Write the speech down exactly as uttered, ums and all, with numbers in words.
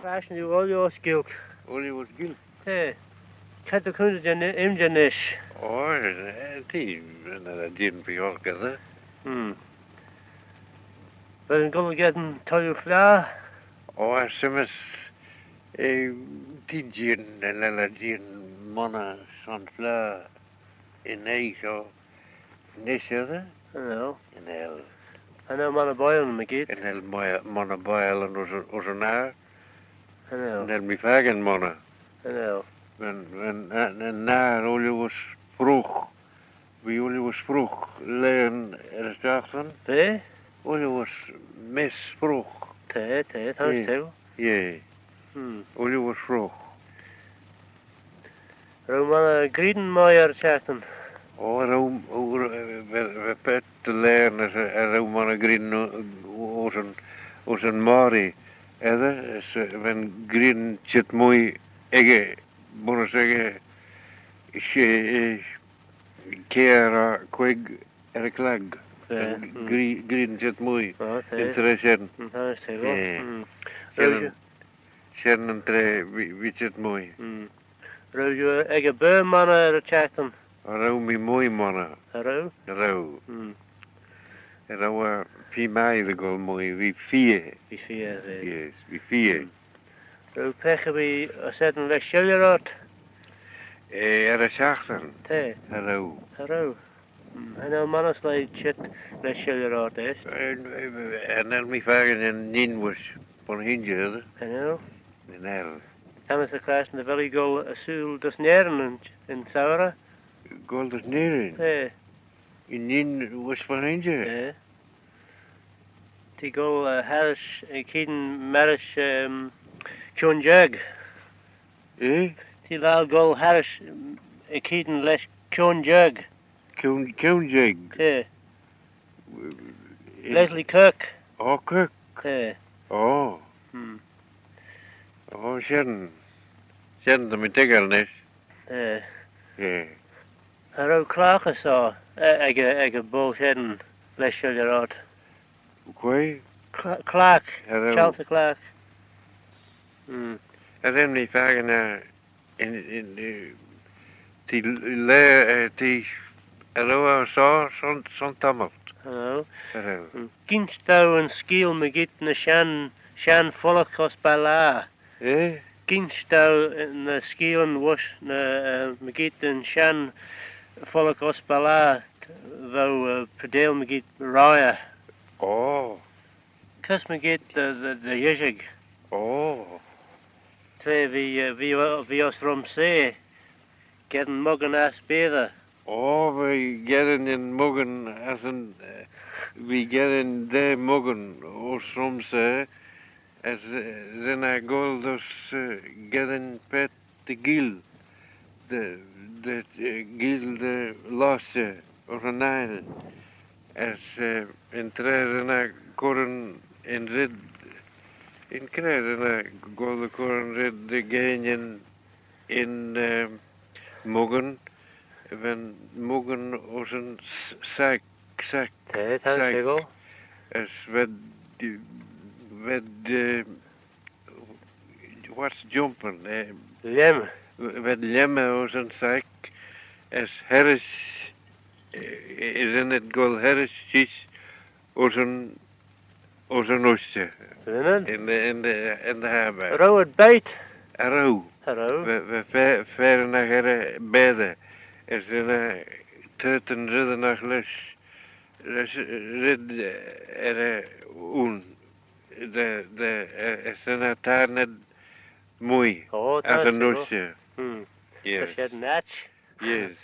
Fashion you all your guilt. All your guilt. Hey. Cut the coons in, in the nish. Oh, eh, tea, and then I didn't be all together. Hmm. But I'm gonna get them tell you fly. Oh, I see, miss. Eh, tea, Jane, and then I didn't wanna sunflower. Yn oie shoh nish, edyr? Cha nel. Cha nel. Cha nel monney boilyn mygeayrt? Cha nel monney boilyn ayns, ayns yn oir. Cha nel. Cha nel mee fakin monney. Cha nel. Va'n, va'n, va'n, va'n oir ooilley as freoagh. V'ee ooilley as freoagh laghyn er y shiaghtin. Va? Ooilley as mess freoagh. Ta, ta, ta, ta. Yeah. Hmm. Ooilley as freoagh. Row monney grian mie er y çhiaghtin? O, row, o, row, va, va paart dy laghyn as, as row monney grian ayns yn, ayns yn moghrey, edyr, as, eh, va'n grian çheet mie echey, bunnys echey, she, eh, kiare or queig er y chlag. Va, mm. Gri-, grian çheet mie. O, ta. Yn traa shen. Mm, ta, ta, ta. Eh. Mm. Shen yn, shen yn traa v'ee, v'ee çheet mie. Mm. Row, eh, ec y beurn monney er y çhiaghtin? Cha row mee mie monney. Cha row? Cha row. Mm. Cha row eh feer mie dy gholl mie, v'ee feer. V'ee feer, eh. Yes, v'ee feer. Mm. Row peiagh erbee ayns shen lesh shilley ort? Eh, er y çhiaghtin? Ta. Cha row. Cha row. Mm. Cha nel monney sleih çheet lesh shilley ort, eisht? Eh, eh, cha nel mee fakin yn inneen voish Bun Hinjir. Cha nel? Cha nel. Tammylt er chlashtyn dy vel ee goll ersooyl dys Nerin yn, yn Samhra. Goll dys Nerin? Eh. Yn inneen voish Bun Hinjir? Eh. T'ee goll, eh, harrish, eh, keayn marish, ehm, Kione Jeig. Eh? T'ee laccal goll harrish, eh, keayn lesh Kione Jeig. Kione, Kione Jeig? Eh. Eh. Leslie Kirk. Oh, Kirk. Eh. Oh. Hmm. Oh, shen. Shen, ta mee toiggal nish. Eh. Eh. Cha row claghey shoh, eh, ec y, ec y boayl shen lesh shilley ort? Quoi? Cla-, clagh. Cha row. Charles Clarke. Mm. Cha nel mee fakin, eh, yn, yn, eh, t'ee laa, eh, t'ee, cha row eh shoh son, son tammylt? Cha row. Cha row. Mm. Ginsh dou yn skeeal mygeayrt ny shenn, shenn fullagh ayns Ballaa? Eh? Ginsh dou, eh, ny skeealyn voish ny, eh, mygeayrt yn shenn fullagh ayns Ballaa, v'ou, eh, preaçheil mygeayrt roie? Oh. Kys mygeayrt dy, dy, dy yishig? Oh. Tra v'ee, eh, v'ee, v'ee ayns Rhumsaa, geddyn moggan ass beaghey. O, v'ee geddyn yn moggan ass yn, eh, v'ee geddyn daa moggan ayns Rhumsaa, as, eh, ren eh goll dys, eh, geddyn paart dy gheayl, dy, dy, eh, gheayl dy lostey ayns yn aile. As, eh, yn traa ren eh cur yn, yn red, yn traa ren eh goll dy cur yn red dy gheiney yn, eh, moggan, va'n moggan ayns yn s-, sack, sack, eh, ta, sack. Sego. As v'ad, v'ad, eh, what's jumping, eh? Lhiemmey. V'ad lhiemmey ayns yn sack, as harrish, eh, ren ad goll harrish sheese ayns yn, ayns yn ushtey. Ren ad? In the, in the, in the harbour. Cha row ad beit? Cha row. Cha row. Va, va fa-, faasnaghey er y baatey, as ren eh toyrt yn reddyn lesh, lesh red, eh, er y, un, dy, dy, eh, as ren eh tayrn ad mie. O, ta, as yn ushtey. Hmm. Yes. As shen yn atçhim. Yes.